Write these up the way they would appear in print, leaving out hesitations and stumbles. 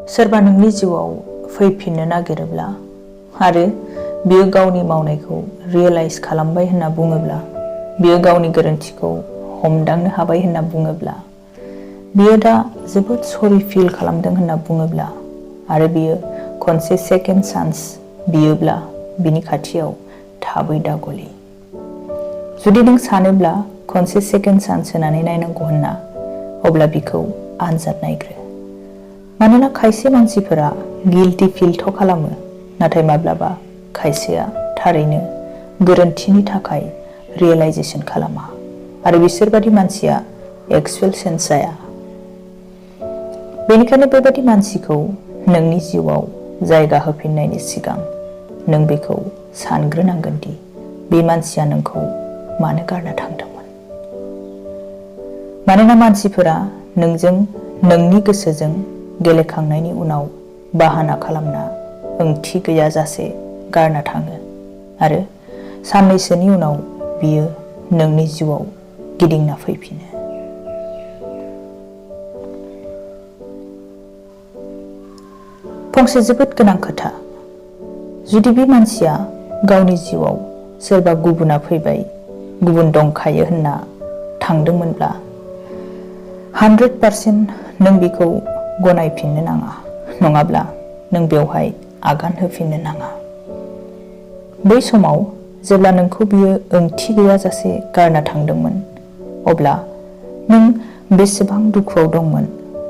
सोरबा नोंनि जिउआव फैफिननो नागिरोब्ला आरो बियो गावनि मावनायखौ रियेलाइज खालामबाय होनना बुङोब्ला, बियो गावनि गोरोन्थिखौ हमदांनो हाबाय होनना बुङोब्ला, बियो दा जोबोद सरि फिल खालामदों होनना बुङोब्ला आरो बियो खनसे सेकेन्ड चान्स बियोब्ला बिनि खाथियाव थाबै दागलि। जुदि नों सानोब्ला खनसे सेकेन्ड चान्स होनानै नायनांगौ होनना, अब्ला बिखौ आनजाद नायग्रो। मानोना खायसे मानसिफोरा गिल्टी फिलथ' खालामो, नाथाय माब्लाबा खायसेया थारैनो गोरोन्थिनि थाखाय रियेलाइजेसन खालामा आरो बिसोरबादि मानसिया एक्सुएल चेन्ज जाया। बेनिखायनो बेबादि मानसिखौ नोंनि जिउआव जायगा होफिननायनि सिगां नों बेखौ सानग्रोनांगोन दि बे मानसिया नोंखौ मानो गारना थांदोंमोन। मानोना मानसिफोरा नोंजों नोंनि गोसोजों गेलेखांनायनि उनाव बाहाना खालामना ओंथि गैयाजासे गारना थाङो आरो साननैसोनि उनाव बियो नोंनि जिउआव गिदिंना फैफिनो। फंसे जोबोद गोनां खोथा। जुदि बे मानसिया गावनि जिउआव सोरबा गुबुना फैबाय, गुबुन दंखायो होनना थांदोंमोनब्ला 100% नों बिखौ गनायफिननो नाङा, नङाब्ला नों बेवहाय आगान होफिननो नाङा। बै समाव जेब्ला नोंखौ बियो ओंथि गैयाजासे गारना थांदोंमोन, अब्ला नों बेसेबां दुखुआव दंमोन,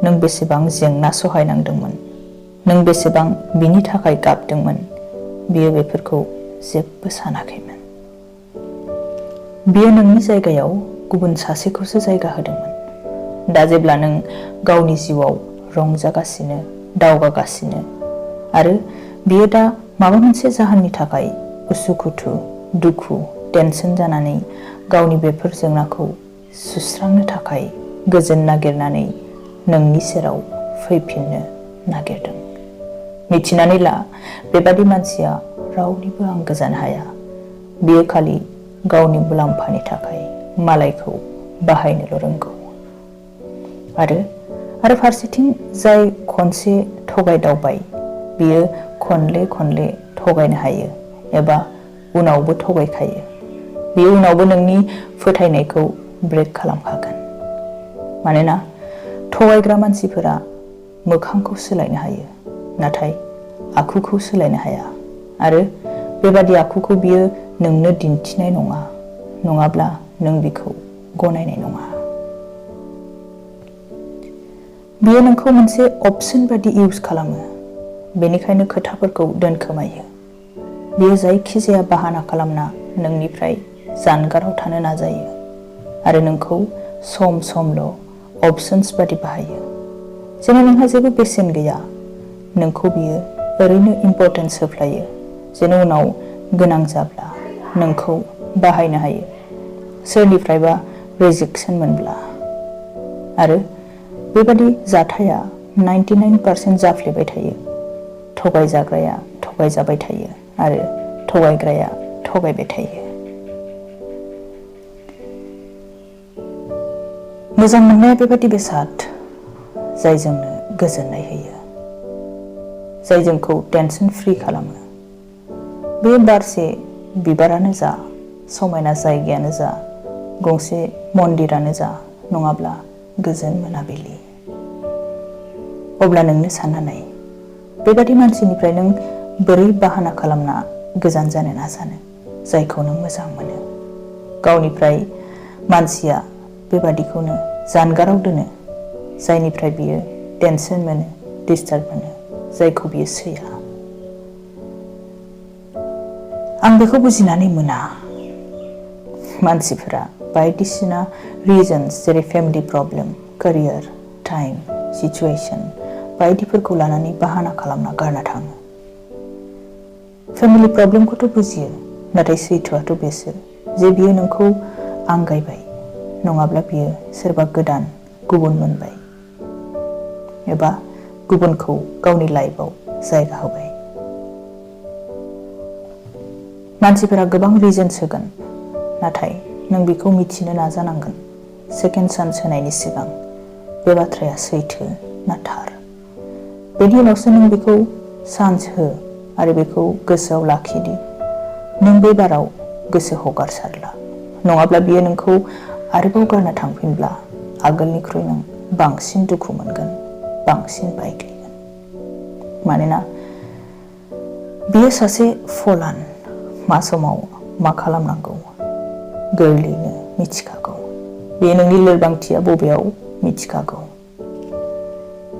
नों बेसेबां जेंना सहायनांदोंमोन, नों बेसेबां बिनि थाखाय गाबदोंमोन, बियो बेफोरखौ जेबो सानाखैमोन। बियो नोंनि जायगायाव गुबुन सासेखौसो जायगा होदोंमोन। दा जेब्ला नों गावनि जिउआव रंजागासिनो, दावगागासिनो आरो बियो दा माबा मोनसे जाहोननि थाखाय उसुखुथु, दुखु, टेनसन जानानै गावनि बेफोर जेंनाखौ सुस्रांनो थाखाय गोजोन नागिरनानै नोंनि सेराव फैफिननो नागिरदों। मिथिनानै ला, बेबादि मानसिया रावनिबो आंगो जानो हाया। बियो खालि गावनि मुलाम्फानि थाखाय मालायखौ बाहायनोल' रोंगौ। आरो फारसेथिं जाय खनसे थगायदावबाय, बियो खनले खनले थगायनो हायो एबा उनावबो थगायखायो। बियो उनावबो नोंनि फोथायनायखौ ब्रेक खालामखागोन। मानोना थगायग्रा मानसिफोरा मोखांखौ सोलायनो हायो, नाथाय आखुखौ सोलायनो हाया आरो बेबादि आखुखौ बियो नोंनो दिन्थिनाय नङा, नङाब्ला नों बिखौ गनायनाय नङा। बियो नोंखौ मोनसे अपसन बादि इउज खालामो, बेनिखायनो खोथाफोरखौ दोनखोमायो। बियो जायखिजाया बाहाना खालामना नोंनिफ्राय जानगाराव थानो नाजायो आरो नोंखौ सम समल' अपसन्स बादि बाहायो। जेन' नोंहा जेबो बेसेन गैया, नोंखौ बियो ओरैनो इम्परटेन्स होफ्लायो, जेन' उनाव गोनां जाब्ला नोंखौ बाहायनो हायो, सोरनिफ्रायबा रिजेक्सन मोनब्ला। आरो बेबादि जाथाया 99% जाफ्लेबाय थायो। थगायजाग्राया थगायजाबाय थायो आरो थगायग्राया थगायबाय थायो। मोजां मोननाया बेबादि बेसाद जाय जोंनो गोजोननाय होयो, जाय जोंखौ टेनसन फ्रि खालामो। बे बारसे बिबारानो जा, समायना जायगायानो जा, गंसे मन्दिरानो जा, नङाब्ला गोजोन मोनाबिलि। अब्ला नोंनो सानना नाय, बेबादि मानसिनिफ्राय नों बोरै बाहाना खालामना गोजान जानो नाजानो, जायखौ नों मोजां मोनो। गावनिफ्राय मानसिया बेबादिखौनो जानगाराव दोनो, जायनिफ्राय बियो टेनसन मोनो, डिस्टार्ब मोनो, जायखौ बियो सैया। आं बेखौ बुजिनानै मोना। मानसिफोरा बायदिसिना रिजन्स जेरै family problem, career, time, situation बायदिफोरखौ लानानै बाहाना खालामना गारना थाङो। फेमिलि प्रब्लेमखौथ' बुजियो, नाथाय सैथोआथ' बेसो जे बियो नोंखौ आंगायबाय, नङाब्ला बियो सोरबा गोदान गुबुन मोनबाय एबा गुबुनखौ गावनि लाइफआव जायगा होबाय। मानसिफोरा गोबां रिजन्स होगोन, नाथाय नों बेखौ मिथिनो नाजानांगोन सेकेन्ड चान्स होनायनि सिगां बे बाथ्राया सैथो ना थार। बेनि उनावसो नों बेखौ चान्स हो आरो बेखौ गोसोआव लाखिदि नों बे बाराव गोसो हगारसारला, नङाब्ला बियो नोंखौ आरोबाव गारना थांफिनब्ला आगोलनिख्रुइ नों बांसिन दुखु मोनगोन, बांसिन बायग्लिगोन। मानोना बियो सासे फलान, मा समाव मा खालामनांगौ गोरलैयैनो मिथिखागौ। बे नोंनि लोरबांथिया बबेयाव मिथिखागौ।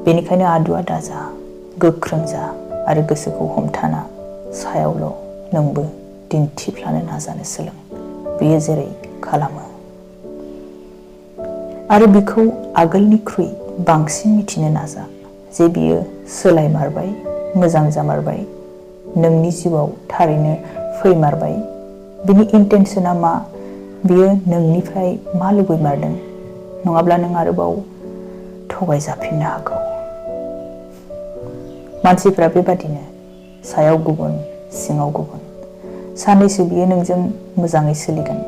बेनिखायनो आदुआ दाजा, गोख्रों जा आरो गोसोखौ हमथाना सायावल' नोंबो दिन्थिफ्लानो नाजानो सोलों। बेयो जेरै खालामो आरो बिखौ आगोलनिख्रुइ बांसिन मिथिनो नाजा जे बियो सोलायमारबाय, मोजां जामारबाय, नोंनि जिउआव थारैनो फैमारबाय। बिनि इन्टेनसना मा, बियो नोंनिफ्राय मा लुबैमारदों, नङाब्ला नों आरोबाव थगायजाफिननो हागौ। मानसिफ्रा बेबादिनो सायाव गुबुन, सिङाव गुबुन। साननैसो बियो नोंजों मोजाङै सोलिगोन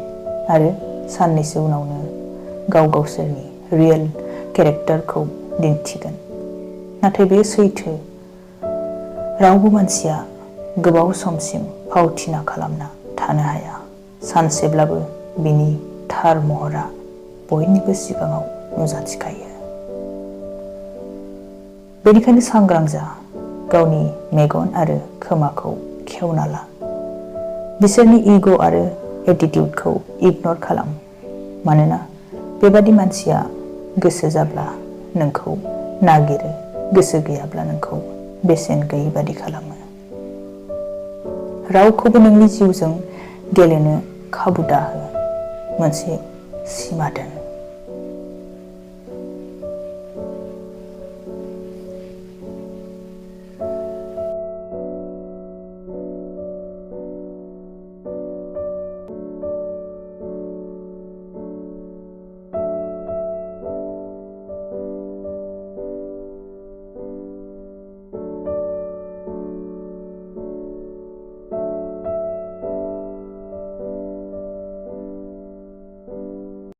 आरो साननैसो उनावनो गाव गावसोरनि रियेल केरेक्टारखौ दिन्थिगोन। नाथाय बे सैथो, रावबो मानसिया गोबाव समसिम फावथिना खालामना थानो हाया। सानसेब्लाबो बिनि थार महरा बयनिबो सिगाङाव नुजाथिखायो। बेनिखायनो सांग्रां जा, गावनि मेगन आरो खोमाखौ खेवना ला। बिसोरनि इग' आरो एटिटिउडखौ इगनर खालाम। मानोना बेबादि मानसिया गोसो जाब्ला नोंखौ नागिरो, गोसो गैयाब्ला नोंखौ बेसेन गैयै बादि खालामो। रावखौबो नोंनि जिउजों गेलेनो खाबु दाहो। मोनसे सिमा दोन।